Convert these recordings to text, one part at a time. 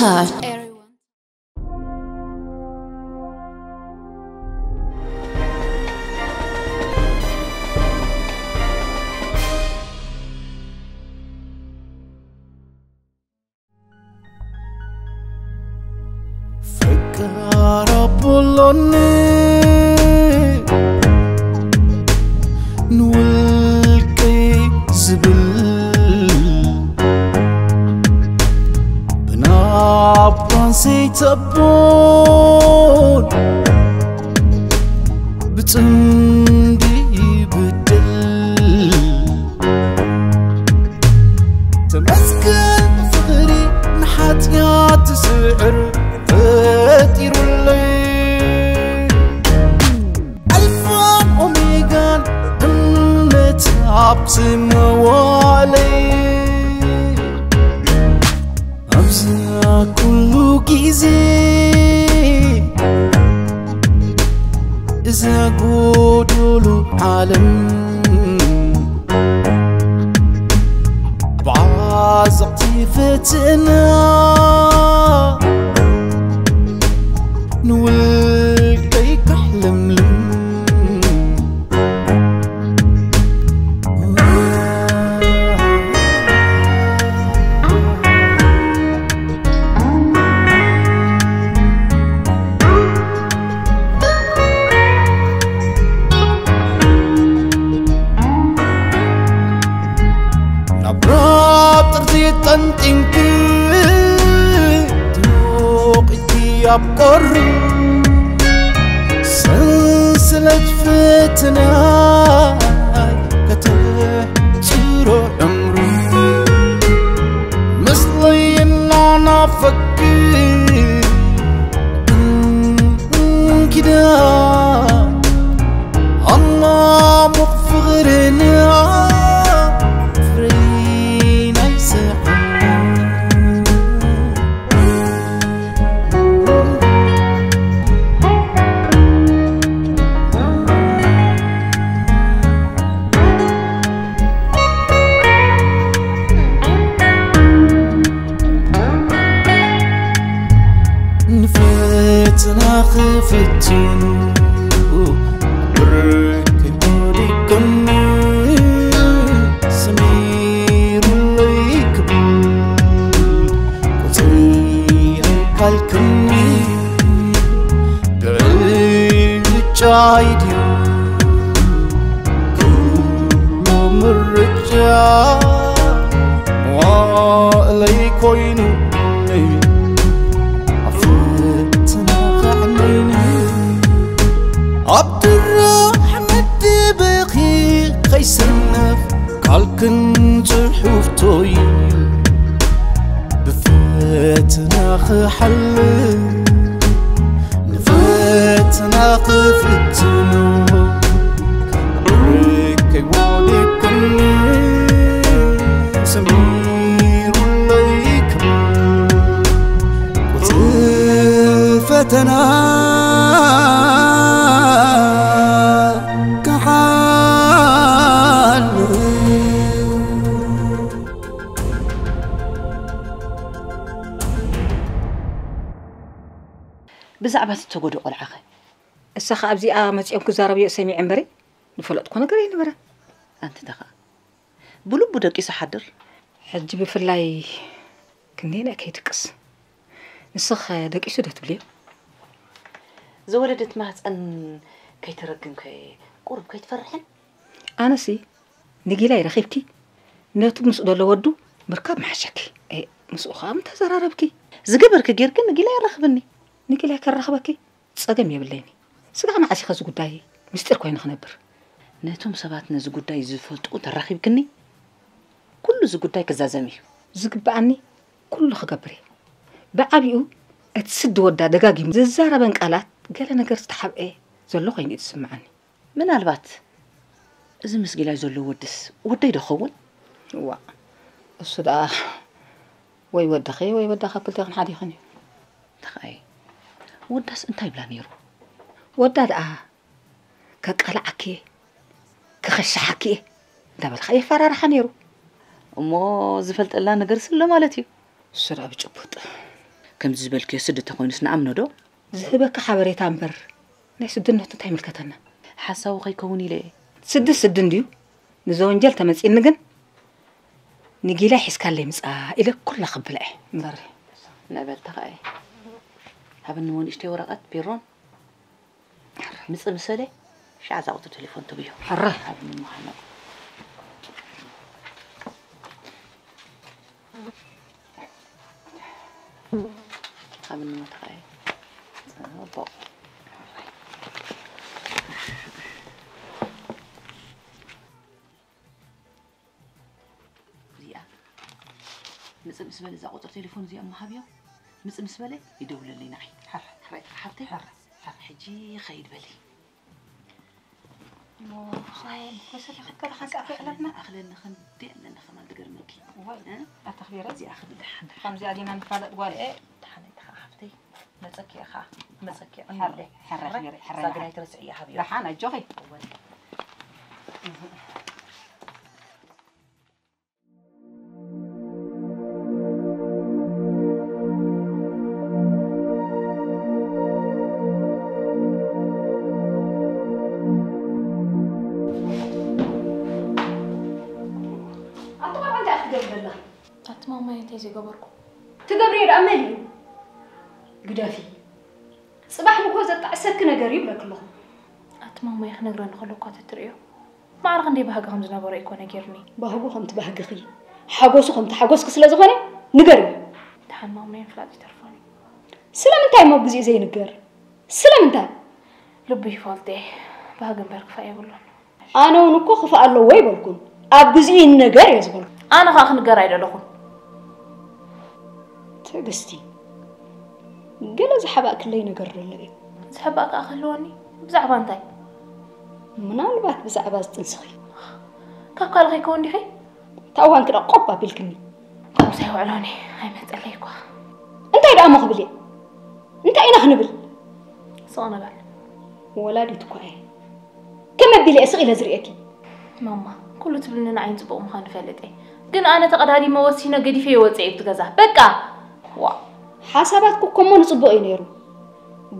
Gosh. ፈቃር ኣቦሎኒ ንውልቀይ ዝብል ብናባን ሰይተቦን ብጽምዲ ይብድል። ተመስገን ፍቕሪ ንሓጢኣት ትስዕር ፈጢሩለይ። ኣልፋን ኦሜጋን እምነት ኣብ ዝመዋለይ። ኣብዛ ኩሉ ግዜ እዛ ጎዶሎ ዓለም ብዓዘቕቲ ፈተና ንውልቀይ ከሕለምልም። ናብ ራብ ጥርዚ ጠንጢንኪ ትሞቒኪ ኣብ ቁሪ ሰንሰለት ፈተና ከተሕጽሮ ዕምሩ ምስለይ እናናፈቅኪ እንኪዳ ኣናሙቕ ፍቕርና ፍሬ ናይ ስሕና። ንፈተና ክፍትኑ ብርክ ወዲቅኒ ሰሚሩለይ ክብል ቁፅሪ ኣይካልክኒ። ብዕጫይ ድዩ ኩሉ ምርጫ መዋእለይ ኮይኑ ኣብ ፈተና ከዕነይኒ ኣብ ድራሕ መደበኺ ከይሰነፍ ቃልክን ጽሑፍቶይ ብፈተና ክሓልፍ ንፈተና ክፍትኖ ርከይ ወዲቅኒ ሰሚሩለይ ክብል ቁጽሪ ፈተና ክሓልፍ። ብዛዕባ እቲ እተጎድኦ ቆልዓኸ? እሳ ኸኣ ኣብዚኣ መጺኦም ክዛረብዮ ሰሚዐ እምበሪ ዝፈለጥኩ ነገር ኣይነበረን። ኣንቲ ተኸኣ ብልቡ ደቂሱ ሓድር። ሕጂ ብፍላይ ክንደየናይ ከይድቅስ። ንስኸ ደቂሱ ዶ ትብልዮ? ዝወለደት ማህፀን ከይተረግምከ ቁሩብ ከይትፈርሕን? ኣነሲ ንጊላይ ረኺብኪ ነቱ ምስ ደሎ ወዱ ምርካብ መሓሸኪ። ኤ፣ ምስኡ ኸኣ ምተዘራረብኪ። ዝገበርኪ ጌርኪ ንጊላይ ኣራኽብኒ። ንጊላይ ከራኽበኪ ጸገም የብለይኒ። ስጋዕ መዓስ ኢኸ እዚ ጉዳይ ምስጢር ኮይኑ ክነብር? ነቶም ሰባት ነዚ ጉዳይ ዝፈልጡ ተራኺብክኒ ኩሉ እዚ ጉዳይ ክዛዘም እዩ። ዝግብኣኒ ኩሉ ክገብር እየ። ብዓቢኡ እቲ ስዲ ወዳ ደጋጊሙ ዝዛረበን ቃላት ገለ ነገር ዝተሓብኤ ዘሎ ኮይኑ እዩ ዝስምዓኒ። ምናልባት እዚ ምስ ጊላይ ዘሎ ወድስ ወደይ ዶ ኸውን? እዋእ፣ እሱ ደኣ ወይ ወድኺ ወይ ወዳ ካብ ክልቴኽን ሓደ ይኹን እዩ። ተኸኣይ ወዳስ እንታይ ይብላ ነይሩ? ወዳ ደኣ ከቃልዓኪ እየ፣ ክኸሽሓኪ እየ እንዳበልካ የፈራርሓ ነይሩ። እሞ ዝፈልጠላ ነገር ስለ ማለት እዩ። እሱ ደኣ ብጭቡጥ ከምዚ ዝበልክዮ ስዲ ተኾይኑስ ንኣምኖ ዶ? ዝህበካ ሓበሬታ እምበር ናይ ስድነቱ እንታይ ይምልከተና? ሓሳዊ ከይከውን ኢለ እየ። ስዲ ስዲ እንድዩ። ንዘ ወንጀል ተመጺኒ ግን ንጊላ ሒዝካለይ ምጻ ኢለ ኩላ ከብላ እየ እምበር። ንዕበልቲ ኸኣ እየ። ሃብኒ እሞ ንእሽተይ ወረቐት ቢሮን ምጽእ ምስ በለ ሻዕ እዛ ቁጽሪ ቴሌፎን ትብዮ። ሕረ። ሃብኒ እሞ ሓመድ። ሃብኒ እሞ ተኸኣየ። ጽቡቕ። እዚኣ ምጽእ ምስ በለ እዛ ቁጽሪ ቴሌፎን እዚኣ እሞ ሃብዮ። ምጽእ ምስ በለ ይደውለለይ ንዓይ። ሕረ። ሕረ ሓብተይ። ሕረ። ሕረ። ሕጂ ኸይድ በሊ። እሞ ሻሂ ከይሰተኻ ከለኻ ከኣ ከይዕለልና። ኣኽለኒ ክንደይ ኣለና ከማን ትገርመኪ። ወይ፣ እ? ኣታ ኽቢረ። እዚኣ ክብል ደሓን ደሓን። ከምዚኣ ዲና ንፋለጥ ጓል እየ። ደሓን ኣይትኻ ሓፍተይ። መጸኪ ኢኻ። መጸኪ ኢኻ። ሕረ፣ ሕረ፣ ሕረ፣ ሕረ፣ እዛ ግናይ ትርስዒ እያ ሃብዮ። ደሓን ኣጆኺ። እወ። ኣቲ ቆልዓ እንታይ ክትገብሪ ደላ? ኣቲ ማማይ እንታይ ዘይገበርኩ? ትገብርዮ ደኣ መን እዩ? ግደፊ። ጽባሕ ንግሆ ዘጣዕሰኪ ነገር እዩ ብለኪ ኣለኹ። ኣቲ ማማይ ክነግረኒ ከሎ እኳ ተትርእዮ። ማዕረ ክንደይ ባህጊ ከም ዝነበሮ እኮ ነጊርኒ። ባህጉ ከምቲ ባህግኺ፣ ሓጎሱ ከምቲ ሓጎስኪ ስለ ዝኾነ ንገርዮ። ደሓን ማማይ ምፍላጥ ይተርፎን እዩ። ስለምንታይ እሞ ብግዜኡ ዘይንገር? ስለምንታይ? ልቡ ይፈልጦ እየ። ባህጊ እምበር ክፋእ የብሉን። ኣነ እውን እኮ ክፋእ ኣለዎ ኣይበልኩን። ኣብ ግዜኡ ይነገር እየ ዝበልኩ። ኣነ ኸኣ ክንገር ኣይደለኹን። ትዕግስቲ፣ ገለ ዝሓባእክለይ ነገር ዘሎ እዩ። ዝሕባእ ከኣ ክህልወኒ? ብዛዕባ እንታይ? ምናልባት ብዛዕባ ዝጥንስኺ። ካብ ካልእ ከይከውን ዲኺ? እታ እዋን ክዳ ቆብ ኣቢልክኒ። ከምዚ ኣይውዕሎኒ፣ ኣይመጸለይ እኳ። እንታይ ደኣ እሞ ክብል እየ? እንታይ ኢና ክንብል? ስቕ ንበል። ወላዲት እኳ እየ። ከመይ ኣቢለ እየ ስቕ ኢለ ዝርእየኪ? ማማ፣ ኩሉ ትብልኒ ንዓይ ጽቡቕ ምዃኑ እፈልጥ እየ። ግን ኣነ ተቐዳዲመ ወሲነ ገዲፈዮ ወጸ እየ ኣብቲ ገዛ። በቃ! ዋ! ሓሳባትኩ እኮ እሞ ንጽቡቕ እዩ ነይሩ።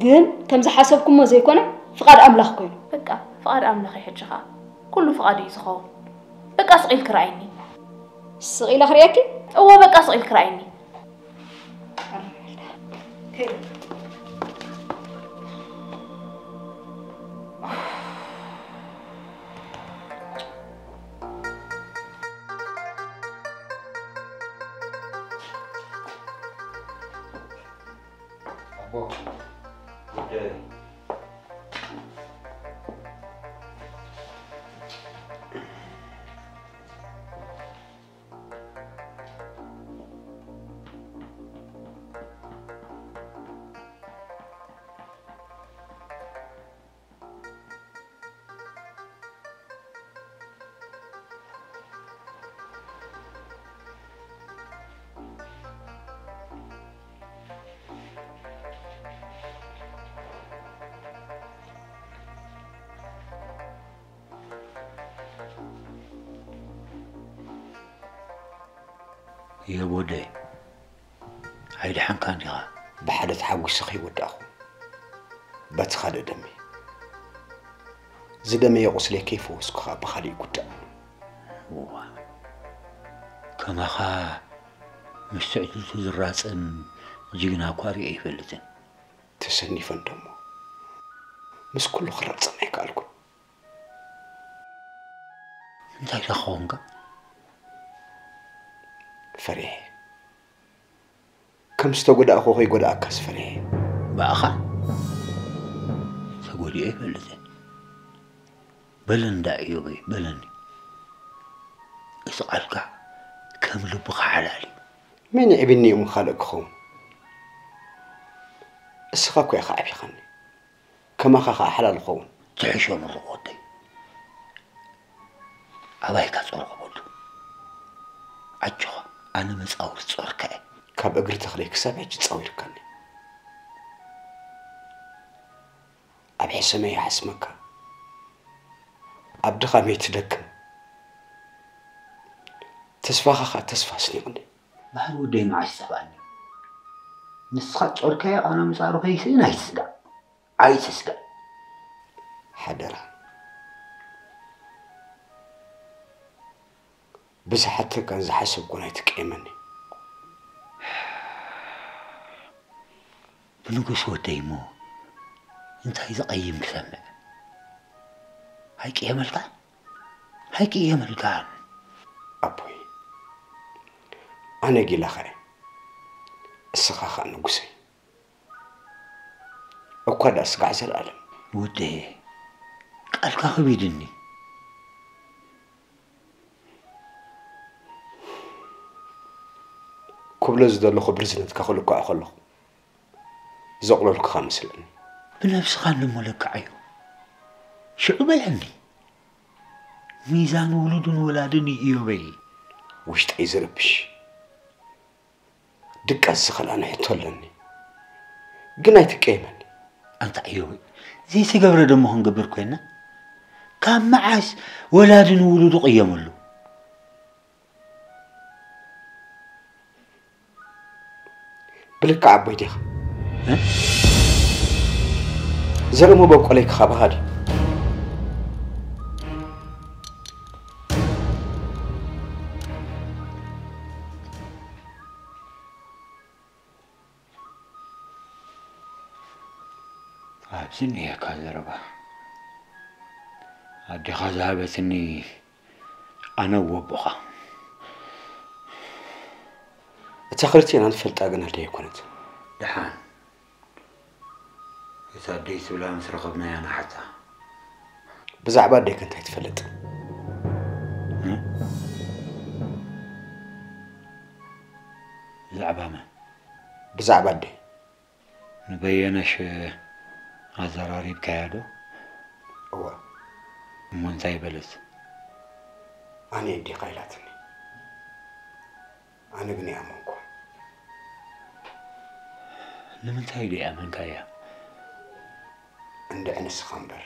ግን ከም ዝሓሰብኩሞ ዘይኮነ፣ ፍቓድ ኣምላኽ ኮይኑ። በቃ፣ ፍቓድ ኣምላኽ እዩ ሕጂ ኸኣ። ኩሉ ፍቓዱ እዩ ዝኸውን። በቃ ስቕ ኢልኪ ረኣይኒ። ስቕ ኢለ ክርእየኪ? እወ፣ በቃ ስቕ ኢልኪ ረኣይኒ። ኣቦ፣ ጉዳይ። የቦደይ፣ ኣይደሓንካን ዲኻ? ብሓደ ተሓጒሰ ከይወዳእኹ፣ በቲ ካልእ ደመይ። ዝደመየ ቁስለይ ከይፈወስኩ ኸኣ ብኻልእ ይጉዳእ። እዋ፣ ከማኻ ምስ ትዕድልቱ ዝራጸም ጅግና እኳ ርእየ ኣይፈልጥን። ተሰኒፈ እንዶ እሞ፣ ምስ ኩሉ ክራጸም ኣይከኣልኩን። እንታይ ደኣ ክኾንካ? ፈሪሐ። ከም ዝተጎዳእኩ ከይጎዳእካስ ፈሪሐ። ብኣኻ ተጎዲኤ ኣይፈልጥን። በለኒ ደኣ እዮበይ፣ በለኒ። እቲ ቃልካ ከም ልብኻ ሓላል እዩ። መን የዕቢኒ እሞ ካልእ ክኸውን? እስኻ እኮ ኢኻ ዓቢኻኒ። ከማኻ ኸኣ ሓላል እኸውን። ትሕሾ ምሩቕ ወደይ። ኣባይካ ጾር ክበሉ። ኣጆኻ፣ ኣነ መጻወቲ ጾርካ እየ። ካብ እግሪ ተኽለይ ክሳብ ሕጂ ጻዊርካኒ። ኣብ ሕሰመይ ይሓስመካ። ኣብ ድኻመይ ትደክም። ተስፋኻ ኸኣ ተስፋ ኣስኒቕኒ። ባህር ወደይ መዓስ ይሰሕባኒ? ንስኻ ጾርካዮ ኣነ ምጻሩ ከይስእን ኣይትስጋእ። ኣይትስጋእ። ሓደራ። ብዝሓተካን ዝሓሰብኩን ኣይትቀየመኒ። ብንጉስ ወደይ እሞ እንታይ ዝቐይም ክሰምዕ? ኣይቅየመልካ? ኣይቅየመልካን? ኣቦይ፣ ኣነ ጊላኸ፣ እስኻ ኸኣ ንጉሰይ። እኳ ደኣ ስጋዕ ዘልኣለም። ወደየ፣ ቃልካ ከቢድኒ። ክብሎ ዝደለኹ ብርዝነትካ ክልክዖ ከለኹ ዘቕለልኩኻ መስለኒ። ብነብስኻ እንሞ ለክዓዮ። ሽዑ በለኒ። ሚዛን ውሉድን ወላድን እዩ እዮበይ። ውሽጠይ ዝርብሽ። ድቃስ ዝኸልኣኒ ሕቶ ኣለኒ። ግን ኣይትቀየመኒ። ኣንታ እዮበይ፣ ዘይተገብረ ደሞ ክንገብር ኮይና? ካብ መዓስ ወላዲ ንውሉዱ ቅየመሉ? ብልክዕ ኣቦይ ዲኻ? እ? ዘረሞ በቆለይ ክኻባኻ ድዩ? ኣብዚ እኒሄካ ዘረባ። ኣዴኻ ዝሃበትኒ ኣነ ወቦኻ። እታ ክልቴና ንፈልጣ ግን ኣደይ ኣይኮነት። ደሓን። እታ ኣደይ ትብላ ምስ ረኸብናያ ንሓታ። ብዛዕባ ኣደይ ከ እንታይ ትፈልጥ? እ? ብዛዕባ መን? ብዛዕባ ኣደይ። ንበየነሽ ኣዘራሪብካያ ዶ? እወ። እሞ እንታይ በለት? ኣነ ኣዴኻ ኢላትኒ። ኣነ ግን ኣይኣመንኩ። ንምንታይ ደኣ ኣመንካያ? እንድዒ ንስኻ እምበር።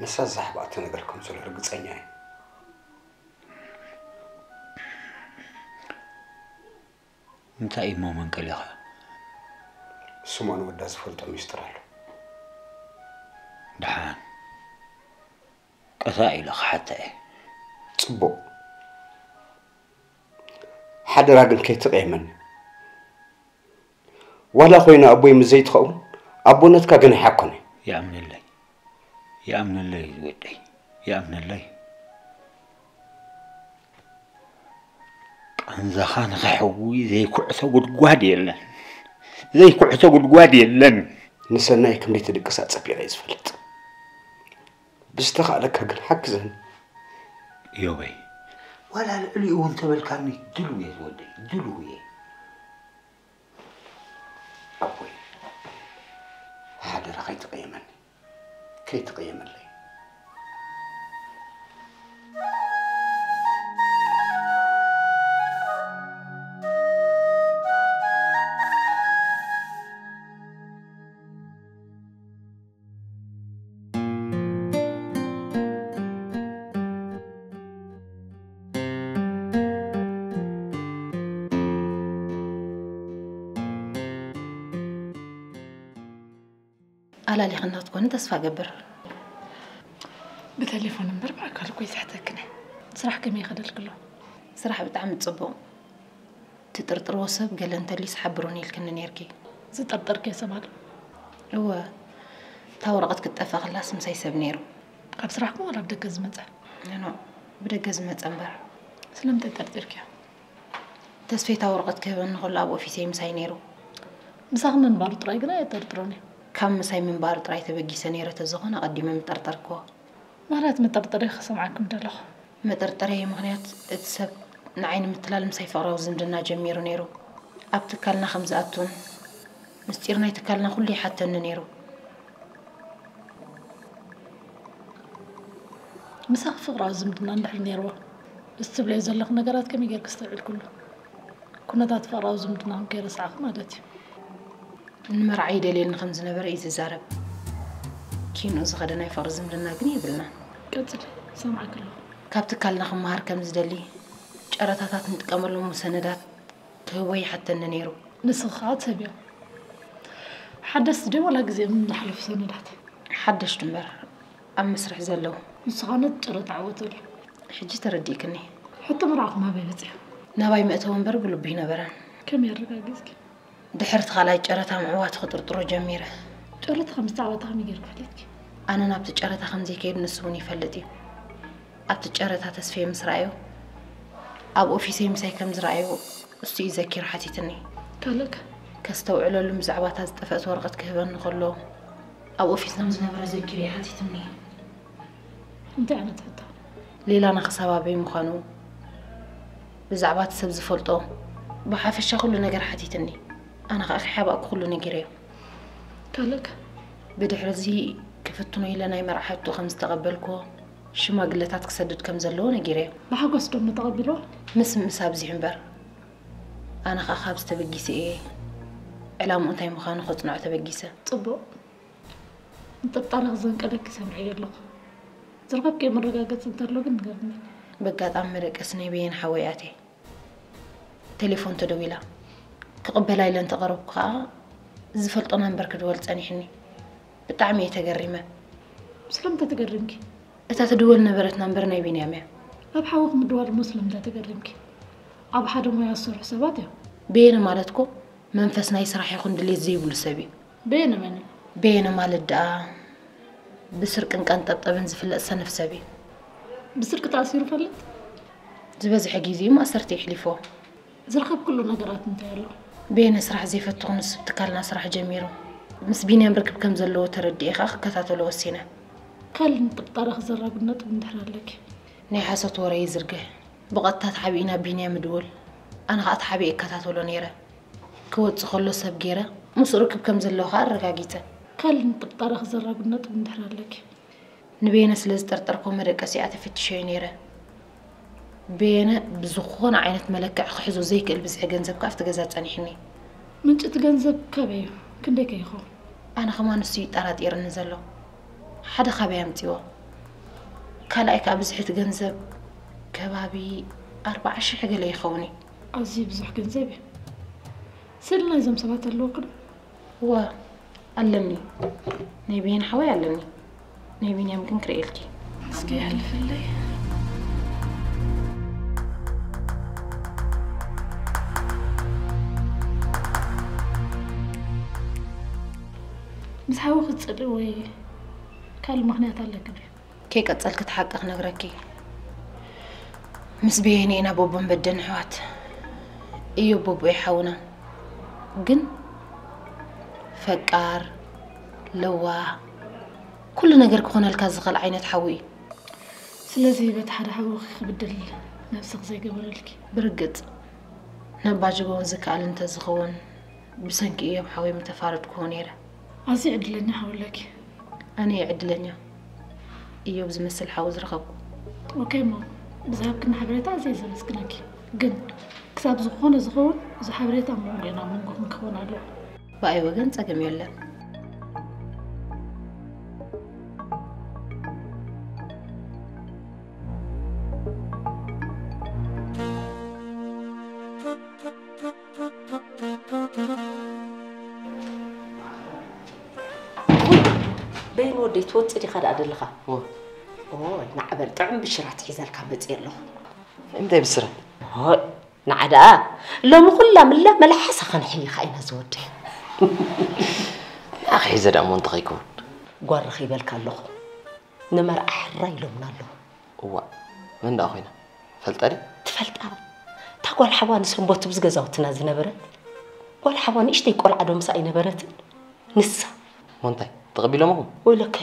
ንሳ ዝዛሕባኣቶ ነገር ከም ዘሎ ርግጸኛ እየ። እንታይ እሞ መንቀሊኻ? ስምኦን ወዳ ዝፈልጦ ሚስጥር ኣሎ። ደሓን። ቀሳ ኢለ ክሓታ እየ። ጽቡቕ። ሓደራ ግን ከይትቐየመኒ። ዋላ ኮይኑ ኣቦይ ምስ ዘይትኸውን፣ ኣቦነትካ ግን ኣይሓኮነ። ይኣምነለይ። ይኣምነለይ ወደይ። ይኣምነለይ። ቃንዛኻ ንኸሕዊ ዘይኩዕቶ ጉድጓድ የለን። ዘይኩዕቶ ጉድጓድ የለን። ንሰናይ ክንደይ ትድቅሳ ጸቢቐ እየ ዝፈልጥ። ብዝተኻእለካ ግን ሓግዘኒ። እዮበይ። ዋላ ልዕሊኡ እውን ተበልካኒ ድልው እየ ዝወደይ፣ ድልው እየ። ኣቦይ፣ ሓደራ ከይትቐየመኒ። ከይትቐየመለይ። ኣላሊኽና ክትኮኒ ተስፋ እገብር። ብቴሌፎን እምበር ብኣካል እኮ ይስሕተክን እየ። ስራሕ ከመይ ይኸደልክሎ? ስራሕ ብጣዕሚ ጽቡቕ። ትጥርጥርዎ ሰብ ገለ እንተልዩስ ሓብሩኒ ኢልክኒ ኔርኪ። ዝጠርጠርክዮ ሰብ ኣሎ? እወ። እታ ወረቐት ክትጠፍእ ከላስ ምሳይ ሰብ ነይሩ። ካብ ስራሕኩም ዋላ ብደገ ዝመጸ? ኖ፣ ብደገ ዝመጸ እምበር። ስለምንታይ ጠርጢርክዮ? ተስፌ እታ ወረቐት ክህበኒ ከሎ ኣብ ኦፊሰይ ምሳይ ነይሩ። ምሳኺ ምንባሩ ጥራይ ግና የጠርጥሮን እዩ። ካብ ምሳይ ምንባሩ ጥራይ ተበጊሰ ነይረ ተዝኾነ ኣቐዲመ ምጠርጠርክዎ። ማለት መጠርጠሪ ክሰምዓኩም ደለኹ። መጠርጠሪየይ ምኽንያት እቲ ሰብ ንዓይ ንምትላል ምሳይ ፍቕራዊ ዝምድና ጀሚሩ ነይሩ። ኣብ ትካልና ከም ዝኣቱን ምስጢር ናይ ትካልና ኩሉ ይሓተኒ ነይሩ። ምሳኺ ፍቕራዊ ዝምድና እንድሕር ነይርዎ፣ እዚ ትብለዮ ዘለኺ ነገራት ከመይ ጌርኪ ኣስተውዒልክሉ? ኩነታት ፍቕራዊ ዝምድናኹም ከይረሳዕኺ ማለት እዩ። ንመርዓ ይደልየኒ ከም ዝነበረ እዩ ዝዛረብ። ኪንኡ ዝኸደ ናይ ፍቕሪ ዝምድና ግን የብልናን። ቀጽሊ፣ እሰምዓኪ ኣለኹ። ካብ ትካልና ክመሃር ከም ዝደሊ፣ ጨረታታት ንጥቀመሎም ሰነዳት ክህቦ ይሓተኒ ነይሩ። ንስኻ ትህብዮ ሓደስቲ ድዩ ዋላ ግዜ ምን ዝሓለፉ ሰነዳት? ሓደሽ ድምበር ኣብ መስርሕ ዘለዉ። ንስኻ ነቲ ጨረታ ዓወተሉ። ሕጂ ተረዲእክኒ። ሕቶ መርዓኹም ኣበይ በፂሑ? ናባይ መእተዊ እምበር ብልቡ ይነበረን። ከመይ ኣረጋጊፅኪ? ድሕርቲ ካልኣይ ጨረታ ምዕዋት ክጥርጥሮ ጀሚረ። ጨረታ ከም ዝተዓወተ ከመይ ገይርኪ ፈሊጥኪ? ኣነ ናብቲ ጨረታ ከም ዘይከይድ ንሱ እውን ይፈልጥ እዩ። ኣብቲ ጨረታ ተስፈየ ምስ ረኣዮ ኣብ ኦፊሰይ ምሳይ ከም ዝረኣዮ እሱ እዩ ዘኪሩ ሓቲትኒ። ካልእ ከ? ከስተውዕለሉ ብዛዕባ እታ ዝጠፈእት ወረቐት ክህበኒ ከሎ ኣብ ኦፊስና ዝነበረ ዘኪሩ እዩ ሓቲትኒ። እንታይ ዓይነት ሕቶ? ሌላና ክሳብ ኣበይ ምዃኑ ብዛዕባ እቲ ሰብ ዝፈልጦ ብሓፈሻ ኩሉ ነገር ሓቲትኒ። ኣነ ከዓ ከይሓባእኩ ኩሉ ነጊረዮ። ካልእ ከ? ብድሕሪ እዚ ክፍትኖ ኢለ ናይ መርዓ ሕቶ ከም ዝተቐበልኩዎ ሽማግለታት ክሰድድ ከም ዘለዎ ነጊረዮ። ብሓጎስ ዶ ተቐቢልዎ? ምስ ምስ ኣብዚሑ እምበር ኣነ ከዓ ካብዚ ተበጊሰ እየ ዕላምኡ እንታይ ምዃኑ ከፅንዖ ተበጊሰ። ፅቡቕ። ንጥርጣረ ክዘንቀለኪ ሰሚዐዮ ኣለኹ። ዝረኸብክዮ መረጋገፂ እንተሎ ግን ንገርኒ። በጋጣሚ መደቀሲ ናይ በየነ ሓወይ ኣትየ። ቴሌፎን ተደዊላ። ክቕበላ ኢለ እንተቐረብኩ ከዓ ዝፈልጦ ናምበር ክድወል ፀኒሕኒ። ብጣዕሚ እየ ተገሪመ። ስለምንታይ ተገሪምኪ? እታ ትድወል ነበረት ናምበር ናይ ቢንያም እያ። ኣብ ሓውኺ ምድዋል እሞ ስለምንታይ ተገሪምኪ? ኣብ ሓደ ሞያ ዝሰርሑ ሰባት እዮም። በየነ ማለት እኮ መንፈስ ናይ ስራሕ ይኹን ድሌት ዘይብሉ ሰብ እዩ። በየነ መን እዩ? በየነ ማለት ደኣ ብስርቅን ቀንጠብጠብን ዝፍለጥ ሰነፍ ሰብ እዩ። ብስርቂ ተኣሲሩ ይፈልጥ? ዝበዝሐ ግዜኡ ማእሰርቲ የሕሊፍዎ። ዝረኸብክሉ ነገራት እንታይ ኣሎ? በየነ ስራሕ ዘይፈቱ ክንሱ ትካልና ስራሕ ጀሚሩ። ምስ ቢንያም ርክብ ከም ዘለዎ ተረዲኤ ከዓ ክከታተሎ ወሲነ። ካልእ ንጥርጣረ ክዘራጉድ ነጥቢ እንድሕር ኣለኪ? ናይ ሓሶት ወረ ይዝርግሕ። ብቐጥታ ተሓቢኡ ናብ ቢንያም ምድውል። ኣነ ከዓ ተሓቢኤ እከታተሎ ነይረ። ክወፅእ ከሎ ሰብ ገይረ ምስኡ ርክብ ከም ዘለዎ ከዓ ኣረጋጊፀ። ካልእ ንጥርጣረ ክዘራጉድ ነጥቢ እንድሕር ኣለኪ? ንበየነ ስለ ዝጠርጠርኩ መደቀሲኣ ተፈትሸዮ ነይረ። በየነ ብዝኾነ ዓይነት መለክዕ ክሕዞ ዘይክእል ብዝሒ ገንዘብ ከዓ ኣብቲ ገዛ ፀኒሕኒ። ምንጪ እቲ ገንዘብ ካበይ እዩ? ክንደይ ከ ይኸውን? ኣነ ከማን ንሱ እዩ ጠራጢርኒ ዘሎ። ሓደ ካበይ ኣምፂዎ? ካልኣይ ከዓ ብዝሒ እቲ ገንዘብ ከባቢ ኣርባዓ ሽሕ ገለ ይኸውን እዩ። ኣዝዩ ብዙሕ ገንዘብ እዩ። ስእሊ ናይዞም ሰባት ኣለወኪ ዶ? እወ ኣለኒ። ናይ በየነ ሓወይ ኣለኒ። ናይ ቢንያም ግን ክርእየልኪ። እስኪ የሕልፍለይ። ምስ ሓዊ ክትፅልኢ ወይ ካልእ ምኽንያት ኣለኪ ድዩ? ከይቀጸልኪ እቲ ሓቂ ክነግረኪ። ምስ በየነ ኢና ቦቦን በደን ኣሕዋት። እዮብ ቦቦ እዩ ሓውና። ግን ፈቃር፣ ለዋህ፣ ኩሉ ነገር ክኾነልካ ዝኽእል ዓይነት ሓዊ እዩ። ስለዚ በቲ ሓደ ሓውኺ ክብድል ነብስኺ ዘይገበረልኪ። ብርግጽ ነባ ጅጎ እውን ዝከኣል እንተዝኸውን ብሰንኪ እዮብ ሓወይ ምተፋረድክዎ ነይረ። ኣዝዩ ዕድለኛ ሓው ኣለኪ። ኣነ እየ ዕድለኛ እዮብ ዝመስል ሓው ዝረኸብኩ። ኦኬ እሞ ብዝሃብክኒ ሓበሬታ ኣዝየ ዘመስግነኪ። ግን ክሳብ ዝኾነ ዝኸውን እዚ ሓበሬታ ኣብ መንጎና ኣብ መንጎኹም ክኸውን ኣለዎ። ብኣይ ወገን ጸገም የለን። በይን ወደይ ትወፅእ ዲኻ ደኣ ደለኻ? ኦይ ናዕበል ጥዑም ብሽራት ሒዘልካ መፅእ ኣለኹ። እንታይ ብስራት? ንዓ ደኣ ሎሚ ኩላ ምላ መልሓሳ ከንሕይኻ ኢና ዝወደይ። ንዓኺ ሒዘ ደኣ እሞ እንታይ ከይከውን? ጓል ረኺበልካ ኣለኹ። ንመርዓ ሕራይ ኢሎምና ኣለዉ። እዋእ መን ደኣ ኮይና? ፈልጣ ድያ? ትፈልጣ? እታ ጓል ሓዋ ንሰንበቱ ብዚ ገዛውትና ዝነበረት ጓል ሓዋ ንእሽተይ ቆልዓ ዶ ምስኣ ኣይነበረትን? ንሳ። እሞ እንታይ ተቐቢሎምኹም? ወይለከ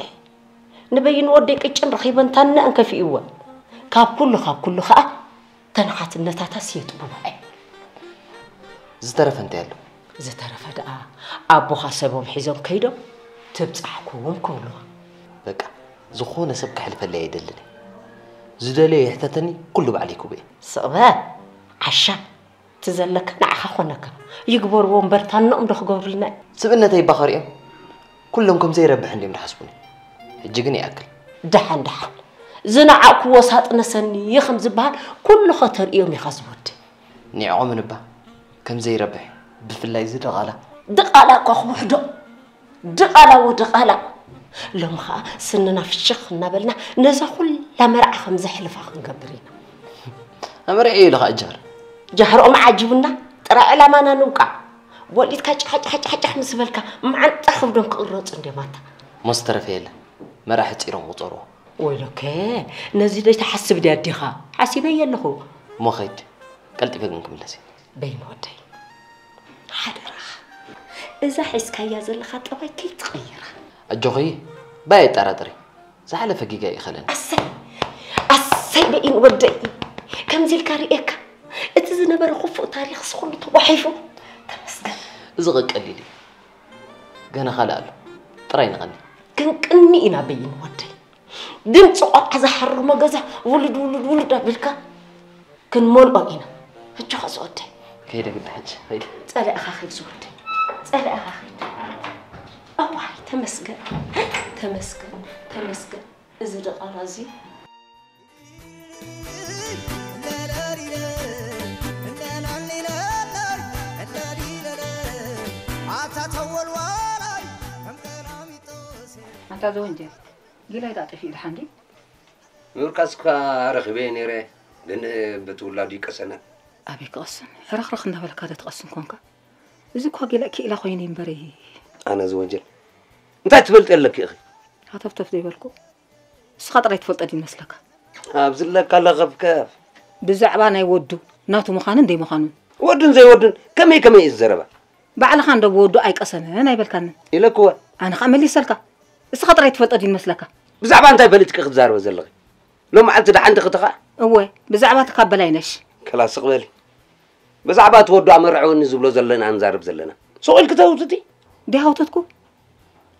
ንበይኑ ወደይ ቅጭን ረኺበን ታነአን ከፊእወን። ካብ ኩሉ ካብ ኩሉ ኸኣ ተን ሓትነታታስ የጥቡና እየ። ዝተረፈ እንታይ ኣሎ? ዝተረፈ ደኣ ኣቦኻ ሰቦም ሒዞም ከይዶም ትብጻሕኩም ክብሉዋ። በቃ ዝኾነ ሰብ ከሕልፈለይ ኣይደልን እየ። ዝደለዮ ይሕተተኒ ኩሉ ባዕለይ ክቡ እየ። ስቕ በል ዓሻ። እቲ ዘለካ ንዓኻ ኮነካ ይግበርዎ እምበር ታነኦም ዶ ክገብሩልና እዮም? ስብእነተይ እባ ከርእዮም ኩሎም ከም ዘይረብሕ እንድዮም ዝሓስቡኒ። ሕጂ ግን ይኣክል። ደሓን ደሓን ዝነዓቕክዎ ሳጥነ ሰኒ ከም ዝበሃል ኩሉ ከተርእዮም ኢኻ ዝወዲ። ኒዕቖምን እባ ከም ዘይረብሕ ብፍላይ እዚ ድቓላ። ድቓላ እኳ ክውሕዶ። ድቓላ ወድቓላ። ሎም ኸኣ ስንና ፍሽኽ እናበልና ነዛ ኩላ መርዓ ከም ዘሕልፋ ክንገብር ኢና። ኣመርዒ ኢሉ ኸኣ ጃህር። ጃህርኦም ዓጅቡና፣ ጥራይ ዕላማና ንውቃዕ። ወሊድካ ጫሕ ጫሕ ጫሕ ጫሕ ምስ በልካ፣ መዓንጣ ከብዶም ክቕረጹ እንድዮም ኣታ። ሞስ ተረፈ የለ፣ መርዓ ሕጺሮም ቁጸርዎ። ወይለከ፣ ነዚ ዶ ትሓስብ ድያ ኣዴኻ? ሓሲበዮ ኣለኹ። እሞ ኸይድ፣ ቀልጢፈ ግን ክምለስ እየ። በይን ወደይ፣ ሓደራኻ፣ እዛ ሒዝካያ ዘለኻ ጠባይ ከይትቕይራ። ኣጆኺ፣ ባይ ኣይጠራጠሪ። ዝሓለፈ ጌጋ ይእኸለኒ። ኣሰይ፣ ኣሰይ በይን ወደይ፣ ከምዚ ኢልካ ርእየካ፣ እቲ ዝነበረ ክፉእ ታሪኽስ ኩሉ ተጓሒፉ። ተመስገን። እዚ ቀሊል እዩ። ገና ካልእ ኣሎ። ጥራይ ንቐኒ። ክንቅኒ ኢና በይን ወደይ። ድምፂ ቆልዓ ዝሓርሞ ገዛ ውሉድ፣ ውሉድ፣ ውሉድ ኣቢልካ ክንመልኦ ኢና። ሕጂ ኸ ዝወደይ። ከይደ ግዲ ሕጂ፣ ከይደ። ጸላእኻ ኸይድ ዝወደይ። ጸላእኻ ኸይድ። ኣዋይ፣ ተመስገን። ተመስገን። ተመስገን። እዚ ድቓላ እዚ። ኣታ ተወልዋላይ ከም ቀላሚጦስ። ኣታ ዘወንጀል፣ ጊላይ ዳኣ ጠፊኡ ድሓን ድዩ? ምብርካስ እኳ ረኺበዮ ነይረ፣ ግን በቲ ውላዱ ይቀሰነ። ኣበይ ክቐስን? ሕርኽርኽ እንዳበለካ ዶ ትቐስን ኮንካ? እዚ እኳ ጊላይ ክኢላ ኮይኑ እምበሪ። ኣነ ዝወንጀል እንታይ ትፈልጢ ኣለኪ ኢኺ? ሃተፍተፍ ዘይበልኩ። ንስኻ ጥራይ ትፈልጦ ድዩ መስለካ? ኣብ ዝለካ ለኸፍከፍ። ብዛዕባ ናይ ወዱ፣ ናቱ ምዃንን ዘይምዃኑን። ወዱን ዘይወዱን ከመይ ከመይ እዩ ዝዘረባ? ባዕልኻ እንዶ ብወዱ ኣይቀሰነን ኣይበልካንን። ኢለክወ። ኣነ ኸኣ መሊሰልካ። እስኻ ጥራይ ትፈልጦ ድዩ መስለካ? ብዛዕባ እንታይ ፈሊጥኪ ክትዛረቢ ዘለኺ? ሎም መዓልቲ ደሓን ዲኺ ተኻ? እወ፣ ብዛዕባ እቲ ካብ በላይነሽ። ከላ ስቕ በሊ። ብዛዕባ እቲ ወዱ ኣመርዕወኒ ዝብሎ ዘለና ንዛረብ ዘለና። ስቕ ኢልኪ ተውትቲ። ደይ ሃውተትኩ?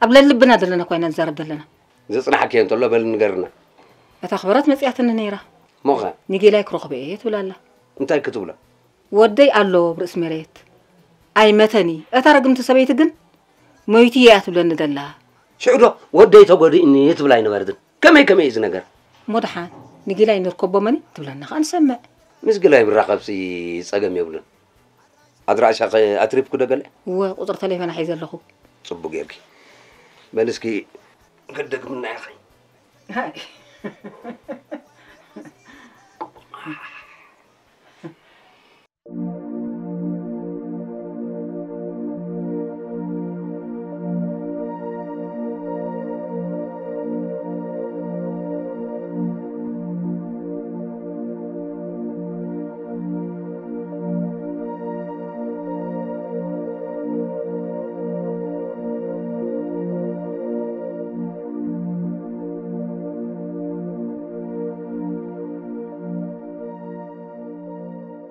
ኣብ ለልብና ዘለና እኳ ኢና ንዛረብ ዘለና። ዘጽናሕክዮ እንተሎ በሊ ንገርና። እታ ክብረት መጺኣትኒ ነይራ። እሞኸ? ንጌላይ ክረኽቦ እየ ትብል ኣላ። እንታይ ክትብሎ? ወደይ ኣሎ ኣብ ርእሲ መሬት። ኣይመተኒ። እታ ርግምቲ ሰበይቲ ግን ሞይቱ እየ እያ ትብለኒ ዘላ። ሽዑ ዶ ወደይ ተጎዲእኒ ትብል ኣይነበረትን? ከመይ ከመይ እዩ እዚ ነገር? እሞ ደሓን ንጊላይ ንርከቦ መኒ ትብለና ኸኣ ንሰምዕ። ምስ ጊላይ ብራኸብሲ ጸገም የብሉን። ኣድራሻኸ ኣትሪፍኩ ዶ ገለ? እወ፣ ቁጽሪ ተሌፎና ሒዘ ኣለኹ። ጽቡቕ ጌርኪ። በል እስኪ ክደግምና ኢኺ። ሃይ።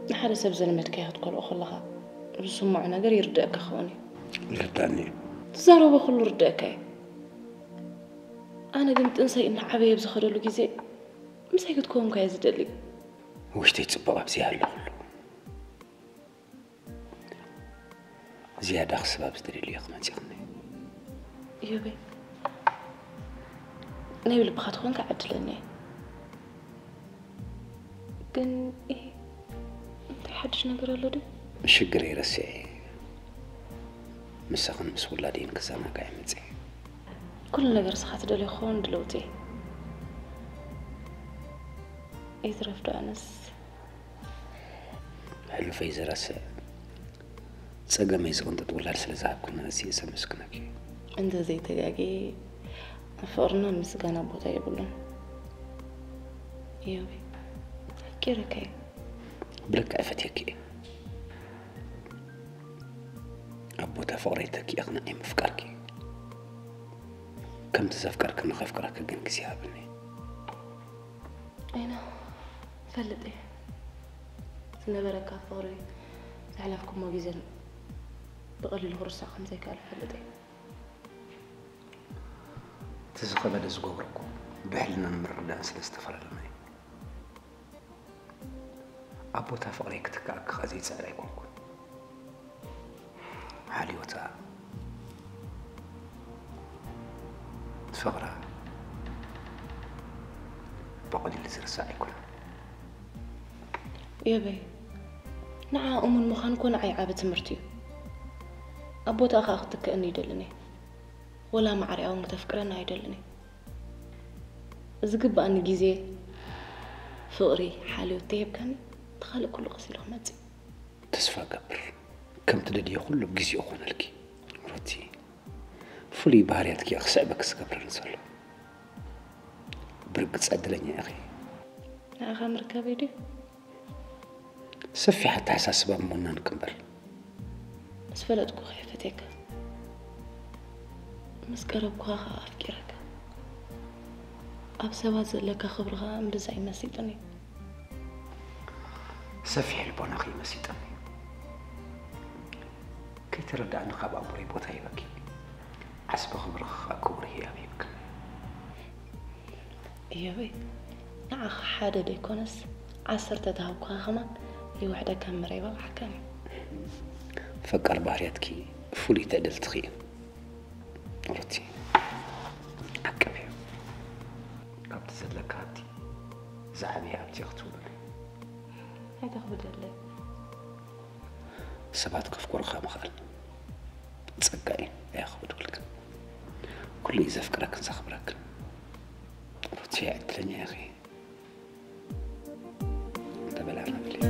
ንሓደ ሰብ ዘልመድካዮ ክትከልኦ ከለኻ፣ ዝስምዖ ነገር ይርድኣካ ክኸውን እዩ። ይርዳእኒ እዩ። ትዛረቦ ኩሉ ርድኣካ እዩ። ኣነ ግን ጥንሰይ እናዓበየ ኣብ ዝኸደሉ ግዜ፣ ምሳይ ክትከውን እኳ እየ ዝደሊ። ውሽተይ ጽቡቕ ኣብዚኣ ኣሎ ኩሉ። ዝያዳ ክስብ ኣብ ዝደልየሉ እየ ክመጽእ። ኢዮበይ፣ ናይ ብልብኻ ተኾንካ ዕድለኛ እየ። ግን፣ እ፣ እንታይ ሓድሽ ነገር ኣሎ ድዩ? ሽግረይ ረሲዐ፣ ምሳኽን ምስ ውላደይን ክዘናጋዕ እየ መጺአ። ኩሉ ነገር ንስኻ ትደልዮ ክኸውን ድልውቲ እየ። ይትረፍ ዶ ኣነስ? ሕሉፈይ ዝረስዕ፣ ጸገመይ ዝቕንጥጥ ውላድ ስለ ዝሃብክና ኣዝየ ዘመስግነኪ። እንተ ዘይተጋግየ፣ ፍቕርና ምስጋና ቦታ የብሉን። ኢዮበይ፣ ኣፍቂረካ እየ። ብልክዕ ፈትየኪ እየ። ኣብ ቦታ ፍቕረይ ተኪእኺ ንዓይ ምፍቃርኪ፣ ከምቲ ዘፍቀርክኒ ከፍቅረኪ ግን ግዜ ሃብኒ። ኣይና፣ እፈልጥ እየ። ዝነበረካ ፍቕሪ፣ ዘሕለፍኩሞ ግዜን ብቐሊሉ ክርሳዕ ከም ዘይከኣል እፈልጥ እየ። እቲ ዝኸበደ ዝገብረኩ፣ ብሕልናን ምርዳእን ስለ ዝተፈላለና እዩ። ኣብ ቦታ ፍቕረይ ክትከኣኪ ኸኣ ዘይጽዕር ኣይኮንኩን። ሓልዮታ፣ ፍቕራ ብቐሊሉ ዝርሳዕ ኣይኮነን። ኢዮበይ፣ ንዓ እሙን ምዃን እኮ ንዓይ ዓቢ ትምህርቲ እዩ። ኣብ ቦታኻ ክትትክእኒ ኣይደልን እየ። ወላ ማዕሪኣ እውን ክተፍቅረኒ ኣይደልን እየ። ዝግባኣኒ ግዜ፣ ፍቕሪ፣ ሓልዮት ተሂብካኒ፣ እቲ ካልእ ኩሉ ቀስ ኢሉ ክመጽእ እዩ። ተስፋ እገብር ከም ትደልዮ ኩሉ ብግዜኡ ክኾነልኪ። ሩቲ፣ ፍሉይ ባህርያትኪ ክስዕበኪ ዝገብረኒ ዘሎ። ብርግጽ ዕድለኛ ኢኺ። ንዓኻ ምርካበይ ድዩ? ሰፊሕ ኣተሓሳስባ እሞ እናንኪ እምበር። ምስ ፈለጥኩኻ እየ ፈትየካ። ምስ ቀረብኩኻ ኸኣ ኣፍቂረካ። ኣብ ሰባት ዘለካ ክብሪ ኸኣ እምብዛ እዩ መሲጥኒ። ሰፊሕ ልቦናኺ እዩ መሲጥኒ። ከይተረድኣኒ ካብ ኣእምሮይ ቦታ ሂበኪ። ዓስቢ ክብርኺ ኸኣ ክቡር ህያብ ሂብክኒ። እዮበይ፣ ንዓኻ ሓደ ደይኮነስ ዓሰርተ ተሃብኩኻ ኸማን ይውሕደካ እምበር ኣይበቕዓካን እዩ። ፈቃር ባህርያትኪ ፍሉይ ትዕድልትኺ እዩ። ሩቲ፣ ዓቀብ እዩ። ካብቲ ዘለካ ሃብቲ ዝዓበየ ሃብቲ ክትውልድ። ኣይተኽብደለይ። ሰባት ከፍቅሩኻ ምኽኣል ጸጋ እዩ። ኣየኽብደልክን። ኩሉ እዩ ዘፍቅረክን ዘኽብረክን። ሩቲ፣ ዕድለኛ ኢኺ። ተበላና ብለይ።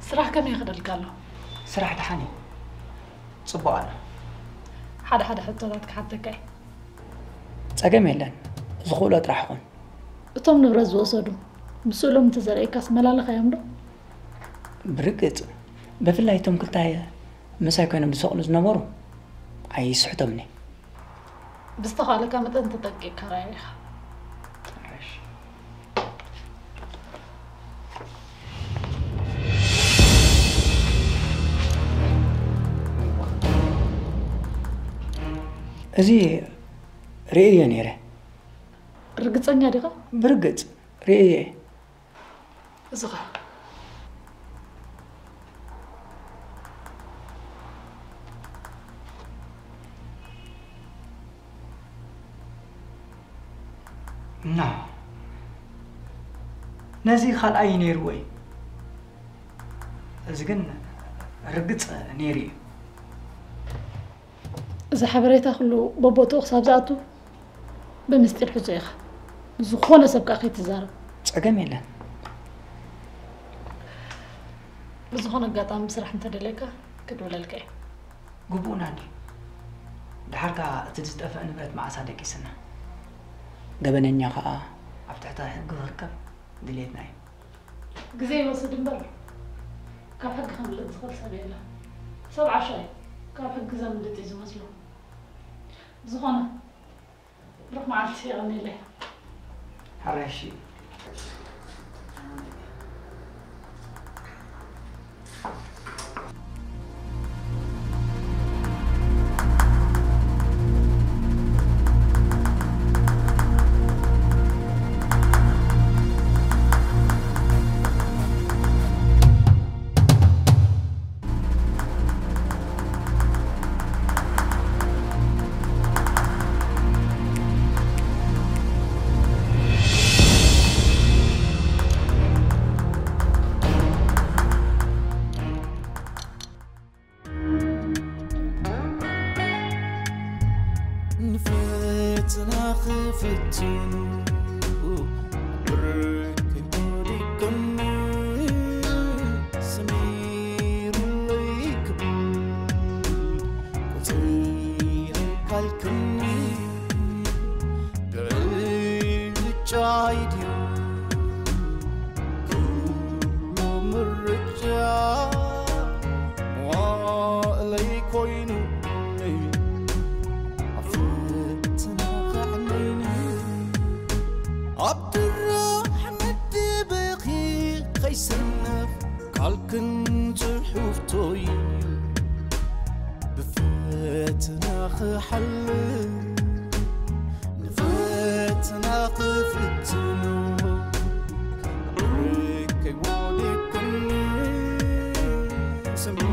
ስራሕ ከመይ ይኸደልካ ኣሎ? ስራሕ ደሓን እዩ። ጽቡቕ ኣሎ። ሓደ ሓደ ሕቶታት ክሓተካ እየ። ጸገም የለን። ዝኽእሎ ጥራሕ ኹን። እቶም ንብረት ዝወሰዱ፣ ብስእሎም እንተዘርእየካስ መላለኻዮም ዶ? ብርግጽ፣ ብፍላይ እቶም ክልተ ምሳይ ኮይኖም ዝሰቕሉ ዝነበሩ ኣይስሕቶምኒ። ብዝተኻእለካ መጠን ተጠንቂቕካ ርኣዮ ኢኻ። እሺ። እዚ ርእየ ነይረ። ርግጸኛ ዲኻ? ብርግጽ ርእየ። እዚ ኸ? ና፣ ነዚ ካልኣይ ነይርዎ እዩ። እዚ ግን ርግጽ ነይሩ እዩ። እዚ ሓበሬታ ኩሉ በቦትኡ ክሳብ ዝኣቱ ብምስጢር ሕዞ ኢኻ። ዝኾነ ሰብ ከኣ ከይትዛረብ። ጸገም የለን። ብዝኾነ ኣጋጣሚ ብስራሕ እንተደልየካ ክድውለልካ እየ። ግቡእና እንድዩ። ደሓር ከኣ እቲ ዝጠፍአ ንብረት መዓሳ ደቂስና። ገበነኛ ከኣ ኣብ ትሕቲ ሕጊ ክርከብ ድሌትና እዩ። ግዜ ይወስድ እምበር ካብ ሕጊ ከምልጥ ዝኽእል ሰብ የለን። ሰብ ዓሻ እዩ ካብ ሕጊ ዘምልጥ እዩ ዝመስሎ። ብዝኾነ ብሩኽ መዓልቲ፣ የቐንየለይ። ሓራይ፣ እሺ። ንፈተና ክፍትኑ ብርክ ወዲቅኒ፣ ሰሚሩለይ ክብል ቁጽረይ ካልክኒ። ብዕጫይ ድዩ ኩሉ ምርጫ? መዋእለይ ኮይኑኒ ኣብ ፈተና ከዕንይኒ። ኣብ ድራሕ መደበኺ ከይሰነፍ ካልክን ጽሑፍቶይ ብፈተና ክሓልፍ፣ ንፈተና ክፍትኖ። ብርከይ ወዲቅኒ Some